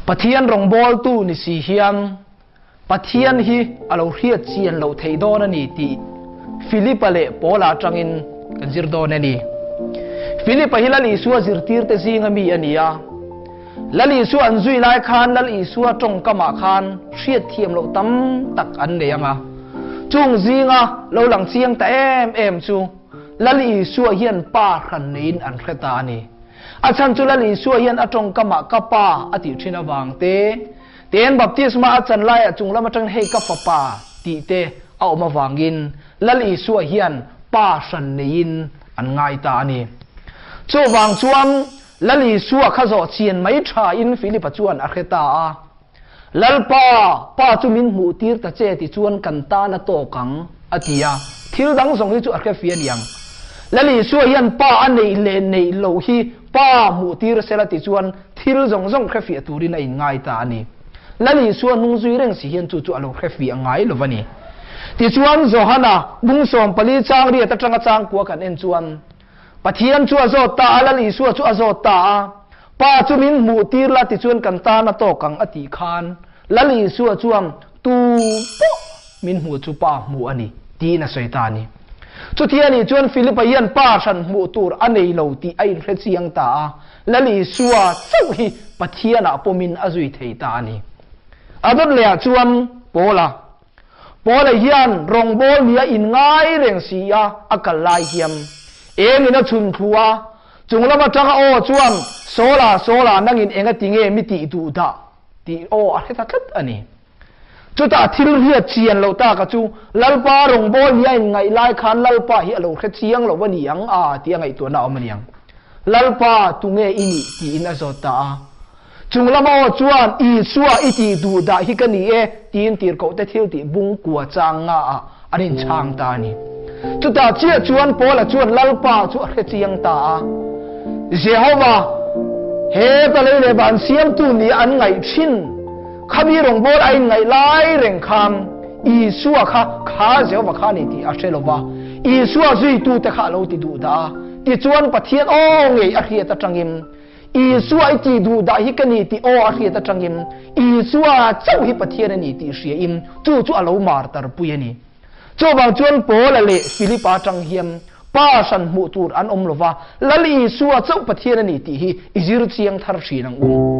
Pathian rawngbawltu ni si hian Pathian hi a lo hriat chian loh theih dawn a ni tih Philipa leh Paula atangin kan zir dawn a ni. Philipa hi Lal Isua zirtirte zinga mi a ni a. Lal Isua an zui lai khan Lal Isua tawngkamah khan hriat thiam loh tam tak an nei ang a. Chung zinga lo lang chiang ta em em chu Lal Isua hian pa hran neiin an hre ta a ni. A chhan chu Lal Isua hian a tawngkamah ka pa a tih thin avang te, Tin, baptisma a chan laiah chung lam atangin hei ka fapa tih te a awm avangin Lal Isua hian pa hran neiin an ngai ta a ni. Chuvang chuan Lal Isua kha zawh chian mai thain Philipa chuan a hre ta a, Lalpa, Pa chu min hmuh tir ta che ti chuan kan tan a tawk ang, a ti a. Thil dang zawng hi chu a hre fi a niang. Lal Isua hian Pa a neih leh neih loh hi Pa hmuh tir sela ti chuan thil zawng zawng hrefiah turin a inngai ta a ni. Lal Isua hnung zui reng si hian chu chu a lo hrefiah ngai lo va ni. Tichuan Johana bung 14 chang riat atanga changkua kan en chuan Pathian chu a zawt ta a, Lal Isua chu a zawt ta a, Pa chu min hmuh tir la tichuan kan tan a tawk ang a tih khan Lal Isua chuan tu pawh Min hmuh chu Pa hmuh a ni, tiin a sawi ta a ni. Chuti a nih chuan Philipa hian Pa hran hmuh tur a nei lo tih a inhre chiang ta a, Lal Isua chauh hi Pathianah pawmin a zui thei ta a ni. A dawt lehah chuan Paula, Paula hian rawngbâwl nia inngai reng si a, a kal lai hian engin a chhun thlu a, chung lam aṭanga aw chuan, Sawla, Sawla, nangin engati nge mi tih duh dah? tih aw a hre ta tlat a ni. Chutah thil hriat chian loh taka chu Lalpa rawngbâwl hi a inngaih lai khan Lalpa hi a lo hre chiang lo a ni ang a tih a ngaihtuahna a awm a ni ang. Lalpa, tunge i nih? tiin a zawt ta a. Chung lama aw chuan, Isua i tih duh dah hi ka ni e, tiin tirhkohte thil tih bung kua chang nga ah an inchhang ta a ni. Chutah chiah chuan Paula chuan Lalpa chu a hre chiang ta a. Jehova, he ta lei leh van siamtu nia an ngaih thin, Khami rawngbâwl a inngaih lai reng khan Isua kha kha Jehova kha a ni tih a hre lo va, Isua zuitute kha a lo ti duh dah a. Tichuan, Pathian aw ngei a hriat aṭangin, Isua i tih duh dah hi ka ni tih aw a hriat aṭangin, Isua chauh hi Pathian a ni tih hriain chu chu a lo mar tarpui a ni. Chuvang chuan Paula leh Philipa aṭang hian Pa hran hmuh tur an awm lo va, Lal Isua chauh Pathian a ni tih hi i zir chiang thar ṭhin ang u.